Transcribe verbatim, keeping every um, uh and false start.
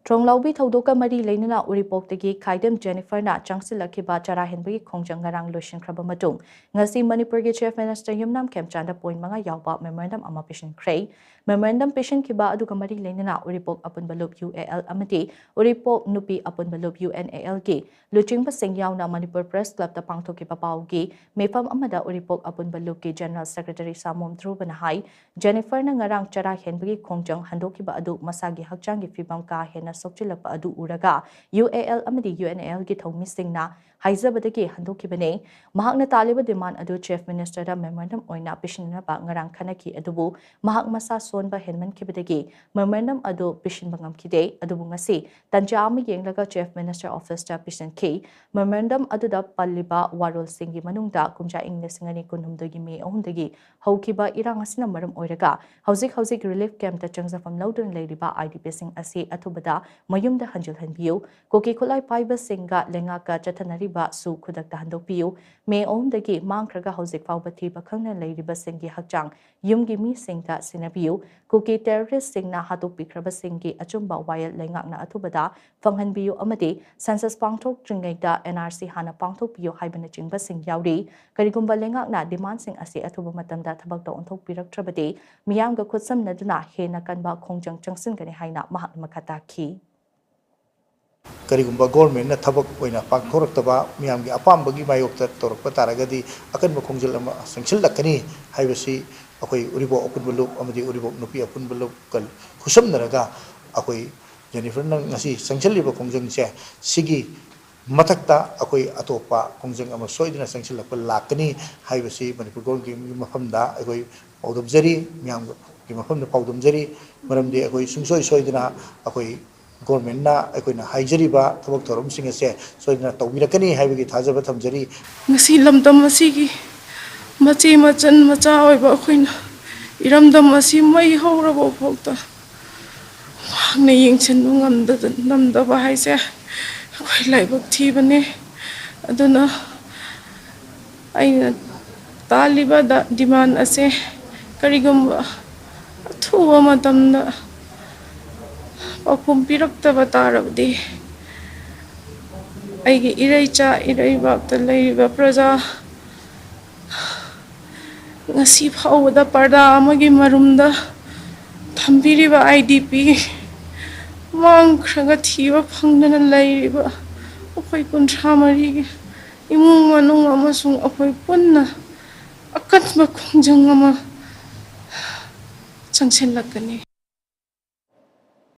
ꯊꯣꯡꯂꯥꯎꯕꯤ ꯊꯧꯗꯣꯛꯀ ꯃꯔꯤ ꯂꯩꯅꯅ ꯎꯔꯤꯄꯣꯛꯇꯒꯤ ꯈꯥꯏꯗꯦꯝ ꯖꯦꯅꯤꯐꯔꯅ ꯆꯪꯁꯤꯜꯂꯛꯈꯤꯕ ꯆꯔꯥ ꯍꯦꯟꯕꯒꯤ ꯈꯣꯡꯖꯪ ꯉꯔꯥꯡ ꯂꯣꯏꯁꯤꯟꯈ꯭ꯔꯕ ꯃꯇꯨꯡ, ꯉꯁꯤ ꯃꯅꯤꯄꯨꯔꯒꯤ Chief Minister ꯌꯨꯝꯅꯥꯝ ꯈꯦꯝꯆꯥꯟꯗ point ꯃꯉꯥ ꯌꯥꯎꯕ memorandum ꯑꯃ ꯄꯤꯁꯤꯟꯈ꯭ꯔꯦ꯫ Memorandum ꯄꯤꯁꯤꯟꯈꯤꯕ ꯑꯗꯨꯒ ꯃꯔꯤ ꯂꯩꯅꯅ ꯎꯔꯤꯄꯣꯛ ꯑꯄꯨꯟꯕ ꯂꯨꯞ U A L ꯑꯃꯗꯤ ꯎꯔꯤꯄꯣꯛ ꯅꯨꯄꯤ ꯑꯄꯨꯟꯕ ꯂꯨꯞ U N A L ꯒꯤ ꯂꯨꯆꯤꯡꯕꯁꯤꯡ ꯌꯥꯎꯅ ꯃꯅꯤꯄꯨꯔ Press Club ꯇ ꯄꯥꯡꯊꯣꯛꯈꯤꯕ ꯄꯥꯎꯒꯤ ꯃꯤꯐꯝ ꯑꯃꯗ ꯎꯔꯤꯄꯣꯛ ꯑꯄꯨꯟꯕ ꯂꯨꯞꯀꯤ General Secretary ꯁꯥꯃꯣꯝ ꯙ꯭ꯔꯨꯕꯅ ꯍꯥꯏ, ꯖꯦꯅꯤꯐꯔꯅ ꯉꯔꯥꯡ ꯆꯔꯥ ꯍꯦꯟꯕꯒꯤ ꯈꯣꯡꯖꯪ ꯍꯟꯗꯣꯛꯈꯤꯕ ꯑꯗꯨ ꯃꯁꯥꯒꯤ ꯍꯛꯆꯥꯡꯒꯤ ꯐꯤꯕꯝ ꯀꯥ ꯍꯦꯟꯅ ꯁꯣꯛꯆꯤꯜꯂꯛꯄ ꯑꯗꯨ ꯎꯔꯒ U A L ꯑꯃꯗꯤ U N A L ꯒꯤ ꯊꯧꯃꯤꯁꯤꯡꯅ ꯍꯥꯏꯖꯕꯗꯒꯤ ꯍꯟꯗꯣꯛꯈꯤꯕꯅꯤ꯫ ꯃꯍꯥꯛꯅ ꯇꯥꯜꯂꯤꯕ demand ꯑꯗꯨ Chief Minister ꯗ memorandum ꯑꯣꯏꯅ ꯄꯤꯁꯤꯟꯅꯅꯕ ꯉꯔꯥꯡ ꯈꯟꯅꯈꯤ, ꯑꯗꯨꯕꯨ ꯃꯍꯥꯛ ꯃꯁꯥ ꯁꯣꯟꯕ ꯍꯦꯟꯃꯟꯈꯤꯕꯗꯒꯤ memorandum ꯑꯗꯨ ꯄꯤꯁꯤꯟꯕ ꯉꯝꯈꯤꯗꯦ꯫ ꯑꯗꯨꯕꯨ ꯉꯁꯤ ꯇꯟꯖꯥ ꯑꯃ ꯌꯦꯡꯂꯒ Chief Minister Office ꯇ ꯄꯤꯁꯤꯟꯈꯤ꯫ Memorandum ꯑꯗꯨꯗ ꯄꯜꯂꯤꯕ ꯋꯥꯔꯣꯜꯁꯤꯡꯒꯤ ꯃꯅꯨꯡꯗ ꯀꯨꯝꯖꯥ ꯏꯪ ꯂꯤꯁꯤꯡ ꯑꯅꯤ ꯀꯨꯟꯍꯨꯝꯗꯣꯏꯒꯤ May ꯑꯍꯨꯝꯗꯒꯤ ꯍꯧꯈꯤꯕ ꯏꯔꯥꯡ ꯑꯁꯤꯅ ꯃꯔꯝ ꯑꯣꯏꯔꯒ ꯍꯧꯖꯤꯛ ꯍꯧꯖꯤꯛ relief camp ꯇ ꯆꯪꯖꯐꯝ ꯂꯧꯗꯨꯅ ꯂꯩꯔꯤꯕ I D P ꯁꯤꯡ ꯑꯁꯤ ꯑꯊꯨꯕꯗ ꯃꯌꯨꯝꯗ ꯍꯟꯖꯤꯜꯍꯟꯕꯤꯌꯨ꯫ ꯀꯨꯀꯤ ꯈꯨꯠꯂꯥꯏ ꯄꯥꯏꯕꯁꯤꯡꯒ ꯂꯩꯉꯥꯛꯀ ꯆꯠꯊꯅꯔꯤꯕꯁꯨ ꯈꯨꯗꯛꯇ ꯍꯟꯗꯣꯛꯄꯤꯌꯨ꯫ May ꯑꯍꯨꯝꯗꯒꯤ ꯃꯥꯡꯈ꯭ꯔꯒ ꯍꯧꯖꯤꯛ ꯐꯥꯎꯕ ꯊꯤꯕ ꯈꯪꯗꯅ ꯂꯩꯔꯤꯕꯁꯤꯡꯒꯤ ꯍꯛꯆꯥꯡ ꯌꯨꯝꯒꯤ ꯃꯤꯁꯤꯡꯗ ꯁꯤꯟꯅꯕꯤꯌꯨ꯫ ꯀꯨꯀꯤ terrorist ꯁꯤꯡꯅ ꯍꯥꯠꯇꯣꯛꯄꯤꯈ꯭ꯔꯕꯁꯤꯡꯒꯤ ꯑꯆꯨꯝꯕ ꯋꯥꯌꯦꯜ ꯂꯩꯉꯥꯛꯅ ꯑꯊꯨꯕꯗ ꯐꯪꯍꯟꯕꯤꯌꯨ ꯑꯃꯗꯤ census ꯄꯥꯡꯊꯣꯛꯇ꯭ꯔꯤꯉꯩꯗ N R C ꯍꯥꯟꯅ ꯄꯥꯡꯊꯣꯛꯄꯤꯌꯨ ꯍꯥꯏꯕꯅꯆꯤꯡꯕꯁꯤꯡ ꯌꯥꯎꯔꯤ꯫ ꯀꯔꯤꯒꯨꯝꯕ ꯂꯩꯉꯥꯛꯅ demand ꯁꯤꯡ ꯑꯁꯤ ꯑꯊꯨꯕ ꯃꯇꯝꯗ ꯊꯕꯛꯇ ꯑꯣꯟꯊꯣꯛꯄꯤꯔꯛꯇ꯭ꯔꯕꯗꯤ ꯃꯤꯌꯥꯝꯒ ꯈꯨꯠꯁꯝꯅꯗꯨꯅ ꯍꯦꯟꯅ ꯀꯟꯕ ꯈꯣꯡꯖꯪ ꯆꯪꯁꯤꯟꯒꯅꯤ ꯍꯥꯏꯅ ꯃꯍꯥꯛꯅ ꯃꯈꯥ ꯇꯥꯈꯤ꯫ ꯀꯔꯤꯒꯨꯝꯕ government ꯅ ꯊꯕꯛ ꯑꯣꯏꯅ ꯄꯥꯡꯊꯣꯔꯛꯇꯕ, ꯃꯤꯌꯥꯝꯒꯤ ꯑꯄꯥꯝꯕꯒꯤ ꯃꯥꯌꯣꯛꯇ ꯇꯧꯔꯛꯄ ꯇꯥꯔꯒꯗꯤ ꯑꯀꯟꯕ ꯈꯣꯡꯖꯪ ꯑꯃ ꯆꯪꯁꯤꯜꯂꯛꯀꯅꯤ ꯍꯥꯏꯕꯁꯤ ꯑꯩꯈꯣꯏ ꯎꯔꯤꯄꯣꯛ ꯑꯄꯨꯟꯕ ꯂꯨꯞ ꯑꯃꯗꯤ ꯎꯔꯤꯄꯣꯛ ꯅꯨꯄꯤ ꯑꯄꯨꯟꯕ ꯂꯨꯞꯀ ꯈꯨꯠꯁꯝꯅꯔꯒ ꯑꯩꯈꯣꯏ ꯖꯦꯅꯤꯐꯔꯅ ꯉꯁꯤ ꯆꯪꯁꯤꯜꯂꯤꯕ ꯈꯣꯡꯖꯪꯁꯦ, ꯁꯤꯒꯤ ꯃꯊꯛꯇ ꯑꯩꯈꯣꯏ ꯑꯇꯣꯞꯄ ꯈꯣꯡꯖꯪ ꯑꯃ ꯁꯣꯏꯗꯅ ꯆꯪꯁꯤꯜꯂꯛꯄ ꯂꯥꯛꯀꯅꯤ ꯍꯥꯏꯕꯁꯤ ꯃꯅꯤꯄꯨꯔ government ꯀꯤ ꯃꯐꯝꯗ ꯑꯩꯈꯣꯏ ꯄꯥꯎꯗꯝꯖꯔꯤ, ꯃꯤꯌꯥꯝꯒꯤ ꯃꯐꯝꯗ ꯄꯥꯎꯗꯝꯖꯔꯤ꯫ ꯃꯔꯝꯗꯤ ꯑꯩꯈꯣꯏ ꯁꯨꯡꯁꯣꯏ ꯁꯣꯏꯗꯅ ꯑꯩꯈꯣꯏ government ꯅ ꯑꯩꯈꯣꯏꯅ ꯍꯥꯏꯖꯔꯤꯕ ꯊꯕꯛ ꯊꯧꯔꯝꯁꯤꯡ ꯑꯁꯦ ꯁꯣꯏꯗꯅ ꯇꯧꯕꯤꯔꯛꯀꯅꯤ ꯍꯥꯏꯕꯒꯤ ꯊꯥꯖꯕ ꯊꯝꯖꯔꯤ꯫ ꯉꯁꯤ ꯂꯝꯗꯝ ꯑꯁꯤꯒꯤ ꯃꯆꯦ ꯃꯆꯟ ꯃꯆꯥ ꯑꯣꯏꯕ ꯑꯩꯈꯣꯏꯅ ꯏꯔꯝꯗꯝ ꯑꯁꯤ ꯃꯩ ꯍꯧꯔꯕ ꯐꯥꯎꯗ ꯃꯍꯥꯛꯅ ꯌꯦꯡꯁꯤꯟꯕ ꯉꯝꯗꯗ-, ꯉꯝꯗꯕ ꯍꯥꯏꯁꯦ ꯑꯩꯈꯣꯏ ꯂꯥꯏꯕꯛ ꯊꯤꯕꯅꯦ꯫ ꯑꯗꯨꯅ ꯑꯩꯅ ꯇꯥꯜꯂꯤꯕ ꯗ-, demand ꯑꯁꯦ ꯀꯔꯤꯒꯨꯝꯕ ꯑꯊꯨꯕ ꯃꯇꯝꯗ ꯄꯥꯎꯈꯨꯝ ꯄꯤꯔꯛꯇꯕ ꯇꯥꯔꯕꯗꯤ ꯑꯩꯒꯤ ꯏꯔꯩꯆꯥ ꯏꯔꯩꯕꯥꯛꯇ ꯂꯩꯔꯤꯕ ꯄ꯭ꯔꯖꯥ, ꯉꯁꯤ ꯐꯥꯎꯕꯗ ꯄꯔꯗꯥ ꯑꯃꯒꯤ ꯃꯔꯨꯝꯗ ꯊꯝꯕꯤꯔꯤꯕ ꯑꯥꯏ ꯗꯤ ꯄꯤ, ꯃꯥꯡꯈ꯭ꯔꯒ ꯊꯤꯕ ꯐꯪꯗꯅ ꯂꯩꯔꯤꯕ ꯑꯩꯈꯣꯏ ꯀꯨꯟꯊ꯭ꯔꯥ ꯃꯔꯤꯒꯤ ꯏꯃꯨꯡ ꯃꯅꯨꯡ ꯑꯃꯁꯨꯡ ꯑꯩꯈꯣꯏ ꯄꯨꯟꯅ ꯑꯀꯟꯕ ꯈꯣꯡꯖꯪ ꯑꯃ ꯆꯪꯁꯤꯜꯂꯛꯀꯅꯤ꯫